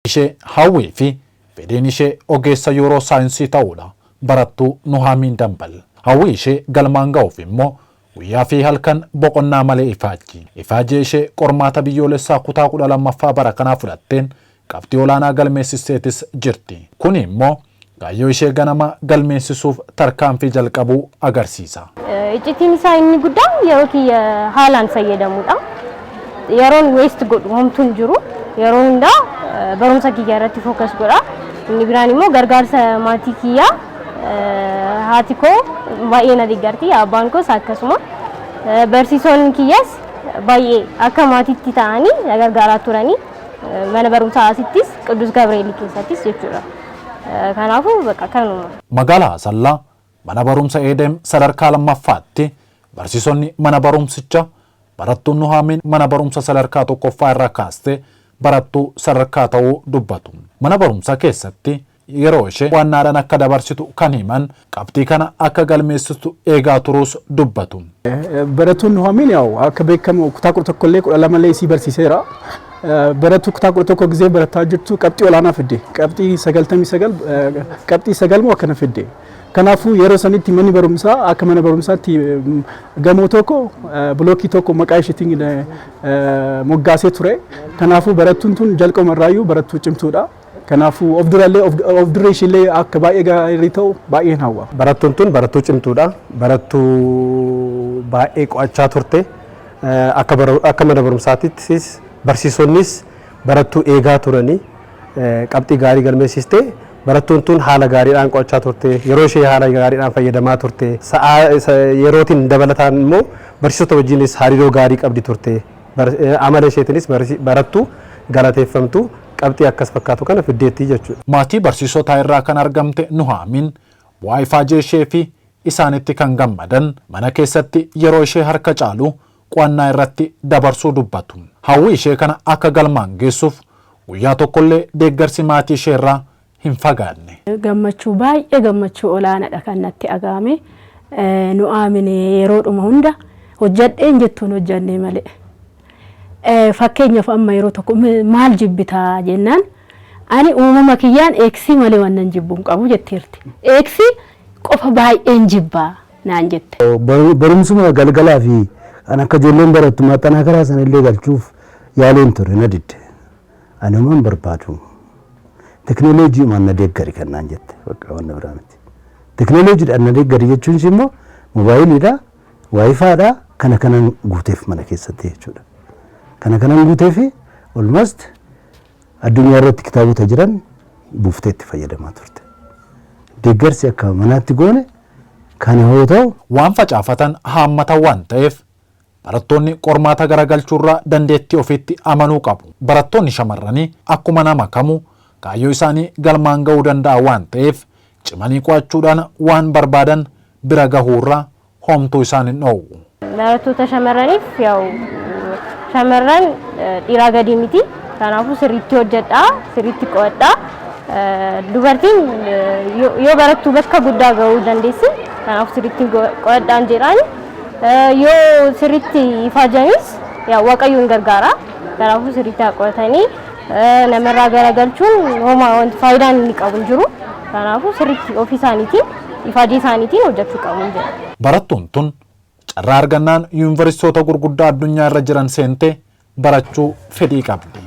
Ishee hawwii fi fedhiin ishee ogeessa yuuroo saayinsii ta'uudha barattuu Nuhaamiin Dambal. Hawwii ishee galmaan ga'uuf immoo guyyaa fi halkan boqonnaa malee ifaajji. Ifaajee ishee qormaata biyyoolessaa kutaa 12ffaa bara kanaa fudhatteen qabxii olaanaa galmeessisteetis jirti. Kuni immoo kaayyoo ishee ganamaa galmeessisuuf tarkaanfii jalqabuu agarsiisa. Iccitiin isaa inni guddaan yeroo kiyya haalaan fayyadamuudha. Yeroon waste godhu homtuu hin jiru. Yeroo hundaa barumsa kiyya irratti focus godha. Inni biraan immoo gargaarsa maatii kiyyaa, haati koo baay'ee na deeggarti, abbaan koos akkasuma. Barsiisonni kiyyas baay'ee akka maatiitti ta'anii na gargaaraa turanii, mana barumsaa asittis, Qidduus Gabri'eel keessattis jechuudha. Kanaafuu bakka kanuma. Magaalaa Asallaa mana barumsa Eedem sadarkaa lammaffaatti barsiisonni mana barumsicha barattuun Nuhaamiin mana barumsa sadarkaa tokkoffaa irraa kaastee barattuu sadarkaa ta'uu dubbatu. Mana barumsaa keessatti yeroo ishee qo'annaadhaan akka dabarsitu kan himan, qabxii kana akka galmeessistu eegaa turuus dubbatu. Barattuun Nuhaamiin yaa'u akka beekamu kutaa 11 illee 12 illee isii barsiiseera. Barattuu kutaa 11 gizee barataa jirtu qabxii olaanaa fidde. Qabxii 99, qabxii 9 moo akkana fidde. Kanaafuu yeroo sanitti manni barumsaa akka mana barumsaatti gamoo tokko, bilookii tokko maqaa isheetiin moggaasee ture. Kanaafuu barattuun tun jalqabuma irraayyuu barattuu cimtuudha. Kanaafuu of durallee of durri ishiillee akka baay'ee gaarii ta'u baay'een hawwa. Barattuun tun barattuu cimtuudha. Barattuu baay'ee qo'achaa turte. Akka mana barumsaattis barsiisonnis barattuu eegaa turanii qabxii gaarii galmeessiste. Barattuun tun haala gaariidhaan qo'achaa turte. Yeroo ishee haala gaariidhaan fayyadamaa turte. Sa'aa yerootiin dabalataan immoo barsiisota wajjinis hariiroo gaarii qabdi turte. Amala isheetiinis barattuu galateeffamtu qabxii akkas fakkaatu kana fiddeetti jechuudha. Maatii barsiisotaa irraa kan argamte Nuhaamiin bu'aa ifaajee ishee fi isaanitti kan gammadan, mana keessatti yeroo ishee harka caalu qo'annaa irratti dabarsuu dubbatu. Hawwii ishee kana akka galmaan geessuuf guyyaa tokkollee deeggarsi maatii ishee irraa hin fagaanne. Gammachuu baay'ee, gammachuu olaanaadha kan natti dhaga'ame. Nu'aamin yeroodhuma hunda hojjadheen jettuun hojjannee malee. Fakkeenyaaf amma yeroo tokko maal jibbitaa jennaan, ani uumama kiyyaan eeksii malee waan nan jibbu hin qabu jetteerti. Eeksii qofa baay'een jibbaa naan jette. Barumsuma galgalaa fi kan akka ijoolleen barattu maxxanaa karaa sana illee galchuuf yaaleen ture, na didde. Ani homaa hin barbaadu. Teknooloojiimaan na deeggari kan naan jette, bakka wanna biraa miti. Teknooloojiidhaan na deeggari jechuun ishii immoo moobaayiliidha, WiFiidha, kana kanan guuteef mana keessatti jechuudha. Kana kanan guuteef almost addunyaa irratti kitaabota jiran buuftee itti fayyadamaa turte. Deeggarsi akka manaatti goone kana yoo ta'u. Waan facaafatan haammatan waan ta'eef barattoonni qormaata garagalchuurraa dandeettii ofiitti amanuu qabu. Barattoonni shamarranii akkuma nama kamuu kaayyoo isaanii galmaan ga'uu danda'a waan ta'eef cimanii qo'achuudhaan waan barbaadan bira gahuurraa homtuu isaan hin dhoowwu. Barattoota shamarraniif, yaa'u shamarran dhiiraa gadi miti. Kanaafuu sirriitti hojjedhaa, sirriitti qo'adhaa. Dubartiin yoo barattu bakka guddaa ga'uu dandeessi. Kanaafuu sirriitti qo'adhaan jedhaan. Yoo sirriitti ifaajanis Waaqayyoon gargaara. Kanaafuu sirriitti haa qo'atanii, namarraa garagalchuun homaa wanti faayidaan inni qabu hin jiru. Kanaafuu sirriitti ofii isaaniitiin, ifaajii isaaniitiin hojjechuu qabu jedha. Barattuun tun carraa argannaan yuunivarsiitota gurguddaa addunyaa irra jiran seentee barachuu fedhii qabdi.